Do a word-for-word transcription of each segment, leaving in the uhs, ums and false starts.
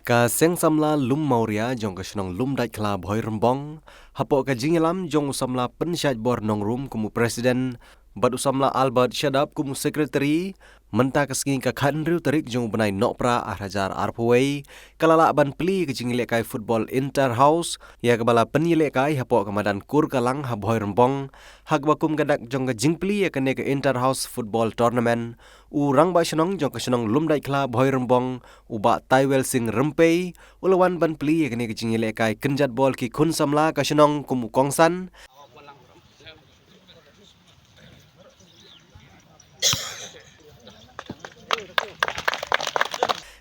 Ka Seng Samla Lum Mawria jong ka shnong Lumdaitkhla Bhoirymbong, hapoh ka jingïalam jong u samla Pynshait Bor Nongrum kum u president, bad u samla Albert Shadap kum u secretary, mynta ka sngi ka khathynriew tarik jong u bnai Nohprah arhajar arphew wei, ka la lah ban plie ka jingïalehkai football inter house, ïa kaba la pynïalehkai hapoh ka madan Kurkalang ha Bhoirymbong, ha kaba kum ka dak jong ka jingplie ïa kane ka inter house football tournament, u rangbah shnong jong ka shnong Lumdaitkhla Bhoirymbong, u Bah Taiwel Sing Rympei, u la wan ban plie ïa kane ka jingïalehkai kynjat bol ki khun samla ka shnong kum u kongsan.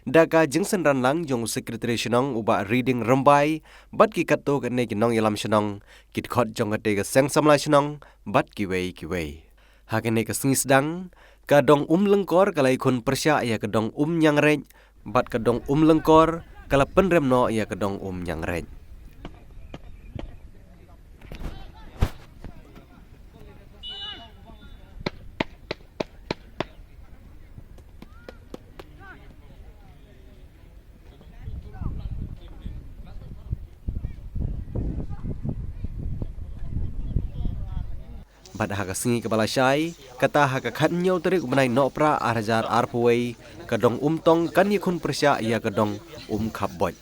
Da ka jingsynran lang jong u secretary shnong u Bah Riding Rymbai, bad ki katto katne ki nongïalam shnong, ki dkhot jong kata ka seng samla shnong, bad kiwei kiwei. Ha kane ka sngi sdang, ka dong Umlyngkor ka la ïakhun pyrshah ïa ka dong Umniangreid, bad ka dong Umlyngkor ka la pynrem noh ïa ka dong Umniangreid. Bad ha ka sngi kaba la shai, kata ha ka khathynñiew tarik u bnai Nohprah arhajar arphew wei, ka dong Umtong kan ïakhun pyrshah ïa ka dong Umkhapboit.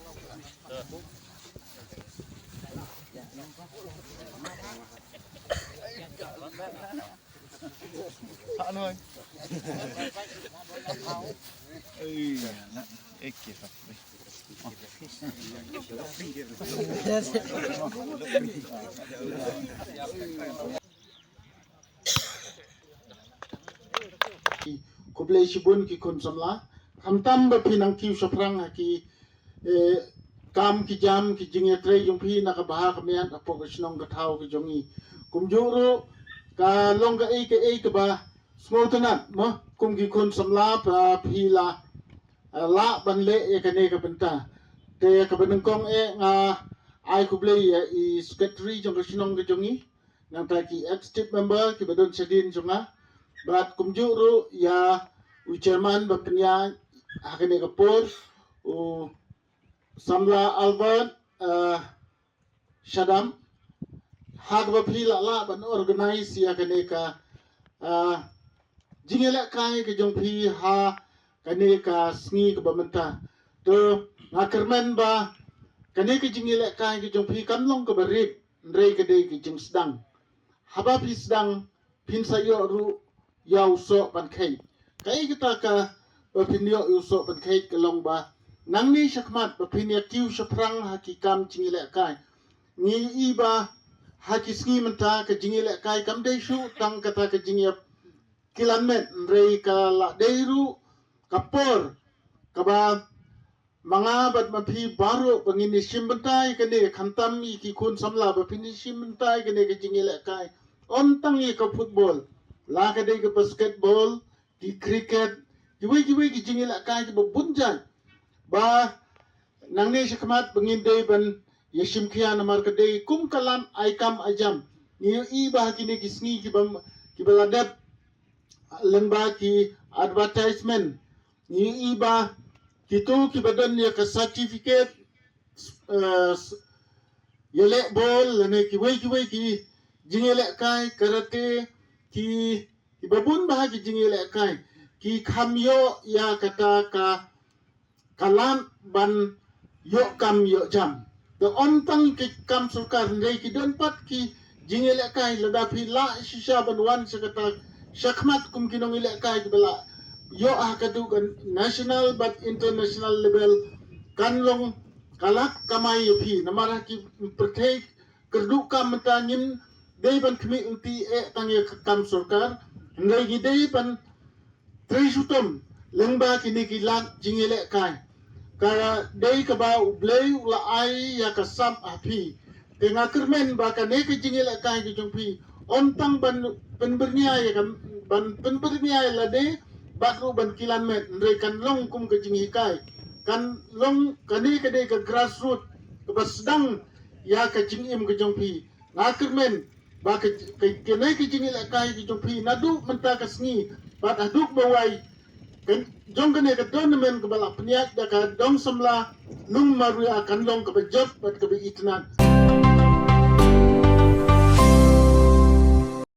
Khublei shibun ki khun samla. Khamtam ba phi nang kiew shaphrang ha ki, eh, kam ki jam ki jingïatrei jong phi na ka bha ka miat hapoh ka shnong ka thaw ka jong ngi. Kumjuh ruh ka long kaei kaei kaba sngewtynnat mo, kum ki khun samla ba phi la, eh, lah ban leh ïa kane ka bynta. Te kaba nyngkong eh nga ai khublei ïa i secretary jong ka shnong ka jong ngi, nangta ki executive member kiba don shadien jong nga, bad kumjuh ruh ïa u chairman ba pynïaid ha kane ka por, u samla Albert, eh, Shadap, ha kaba phi la lah ban organize ïa kane ka, eh, jingïalehkai ka jong phi ha kane ka sngi kaba mynta. To nga kyrmen ba kane ka jingïalehkai ka jong phi kam long kaba rit, hynrei ka dei ka jingsdang. Haba phi sdang, phin sa ïoh ruh ïa u soh ban kheit. Kaei kata kaba phin ïoh ïa u soh ban kheit ka long ba nangne shakhmat ba phin ïa kiew shaphrang ha ki kam jingïalehkai. Ngi ïohi ba ha ki sngi mynta ka jingïalehkai kam dei shuh tang kata ka jingïa kilan met, hynrei ka la dei ruh ka por kaba ma nga bad ma phi baroh ba ngin ïa shim bynta ïa kane, khamtam ïa ki khun samla ba phin ïa shim bynta ïa kane ka jingïalehkai. Ym tang ïa ka football, la ka dei ka basketball, ki cricket, kiwei kiwei ki jingïalehkai kiba bun jait. Ba nangne shakhmat ba ngin dei ban ïa shim khia namar ka dei kum ka lad ai kam ai jam. Ngi ïohi ba ha kine ki sngi kiba, kiba la dep lyngba ki advertisement, ngi ïohi ba kito kiba don ïa ka certificate, eh, s-, ïaleh bol lane kiwei kiwei ki jingïalehkai karate, ki, kiba bun bah ki jingïalehkai, ki kham ïoh ïa kata ka, ka lad ban ïoh kam ïoh jam. Te ym tang ki kam sorkar, hynrei ki don pat ki jingïalehkai, lada phi lah shisha ban wan sha kata shakhmat kum ki nongïalehkai kiba la ïoh ha katu ka national bad international level, kan long ka lad kamai ïa phi. Namar ha ki pyrthei kyrduh kam mynta ngim dei ban khmih lynti eh tang ïa ka kam sorkar, hynrei ngi dei ban trei shitom lyngba kine ki lad jingïalehkai. Ka dei kaba U Blei u la ai ïa ka sap ha phi. Te nga kyrmen ba kane ka jingïalehkai ka jong phi ym tang ban pynbyrngia ïa ka, ban pynbyrngia ïa lade bad ruh ban kilan met, hynrei kan long kum ka jinghikai. Kan long, kane ka dei ka grassroot kaba sdang ïa ka jingim ka jong phi. Nga kyrmen ba ka, ka, kane ka jingïalehkai ka jong phi naduh mynta ka sngi bad haduh ba wai, Kan jong kane ka tournament kaba la pynïaid da ka dong samla Nongmarwia kan long kaba jop bad kaba itynnad.